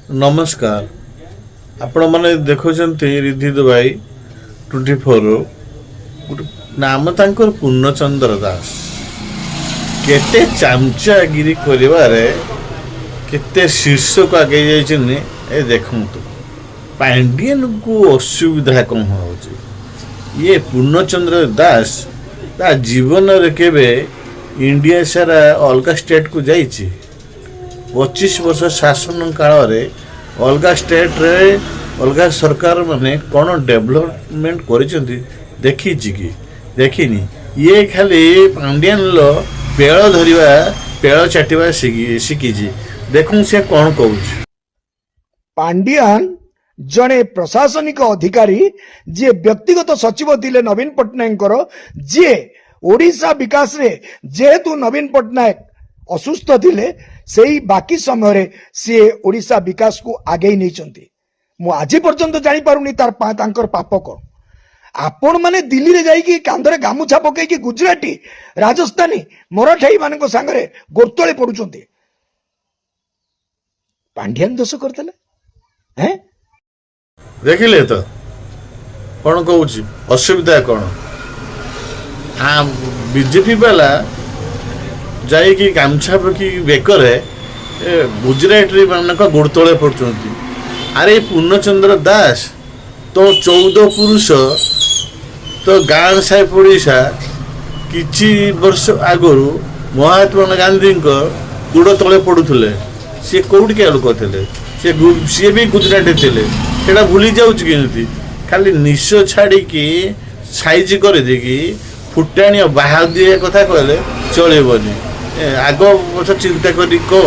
ନମସ୍କାର। ଆପଣମାନେ ଦେଖୁଛନ୍ତି ରିଧି ଦୁବାଇ 24। ଗୋଟେ ନାମ ତାଙ୍କର ପୂର୍ଣ୍ଣଚନ୍ଦ୍ର ଦାସ। କେତେ ଚାମଚାଗିରି କରିବାରେ କେତେ ଶୀର୍ଷକୁ ଆଗେଇ ଯାଇଛନ୍ତି, ଏ ଦେଖନ୍ତୁ। ପାଣ୍ଡିଆନକୁ ଅସୁବିଧା କ'ଣ ହେଉଛି? ଇଏ ପୂର୍ଣ୍ଣଚନ୍ଦ୍ର ଦାସ ତା ଜୀବନରେ କେବେ ଇଣ୍ଡିଆ ସାରା ଅଲଗା ଷ୍ଟେଟକୁ ଯାଇଛି? 25 ବର୍ଷ ଶାସନ କାଳରେ ଅଲଗା ଷ୍ଟେଟରେ ଅଲଗା ସରକାର ମାନେ କ'ଣ ଡେଭଲପମେଣ୍ଟ କରିଛନ୍ତି ଦେଖିଛି କି? ଦେଖିନି। ଇଏ ଖାଲି ପାଣ୍ଡିଆନର ପେଳ ଧରିବା, ପେଳ ଚାଟିବା ଶିଖିଛି। ଦେଖୁন ସେ କ'ଣ କହୁଛି। ପାଣ୍ଡିଆନ ଜଣେ ପ୍ରଶାସନିକ ଅଧିକାରୀ, ଯିଏ ବ୍ୟକ୍ତିଗତ ସଚିବ ଥିଲେ ନବୀନ ପଟ୍ଟନାୟକଙ୍କର, ଯିଏ ଓଡ଼ିଶା ବିକାଶରେ, ଯେହେତୁ ନବୀନ ପଟ୍ଟନାୟକ ଅସୁସ୍ଥ ଥିଲେ, ସେଇ ବାକି ସମୟରେ ସିଏ ଓଡ଼ିଶା ବିକାଶକୁ ଆଗେଇ ନେଇଛନ୍ତି। ମୁଁ ଆଜି ପର୍ଯ୍ୟନ୍ତ ଜାଣିପାରୁନି ତାର ତାଙ୍କର ପାପ କଣ। ଆପଣମାନେ ଦିଲ୍ଲୀରେ ଯାଇକି କାନ୍ଧରେ ଗାମୁଛା ପକେଇକି ଗୁଜୁରାଟୀ, ରାଜସ୍ଥାନୀ, ମରାଠାଇ ମାନଙ୍କ ସାଙ୍ଗରେ ଗୋଡ଼ତଳେ ପଡୁଛନ୍ତି। ପାଣ୍ଡିଆନ ଦୋଷ କରିଦେଲେ ହେଁ? ଦେଖିଲେ ତ କ'ଣ କହୁଛି? ଅସୁବିଧା କ'ଣ? ବିଜେପି ବାଲା ଯାଇକି ଗାମୁଛା ପକେଇକି ବେକରେ ଏ ଗୁଜୁରାଟରେ ମାନଙ୍କ ଗୋଡ଼ ତଳେ ପଡ଼ୁଛନ୍ତି। ଆରେ ପୂର୍ଣ୍ଣଚନ୍ଦ୍ର ଦାସ, ତୋ 14 ପୁରୁଷ, ତ ଗାଁ ସାହି ପଡ଼ିଶା କିଛି ବର୍ଷ ଆଗରୁ ମହାତ୍ମା ଗାନ୍ଧୀଙ୍କ ଗୋଡ଼ ତଳେ ପଡ଼ୁଥିଲେ। ସିଏ କୋଉଠିକା ଲୋକ ଥିଲେ? ସିଏ ବି ଗୁଜୁରାଟୀ ଥିଲେ। ସେଇଟା ଭୁଲି ଯାଉଛି କେମିତି? ଖାଲି ନିଶ ଛାଡ଼ିକି ସାଇଜ କରିଦେଇକି ଫୁଟାଣିଆ ବାହାଦିଆ କଥା କହିଲେ ଚଳିବନି। ଆଗ ପଛ ଚିନ୍ତା କରି କହ।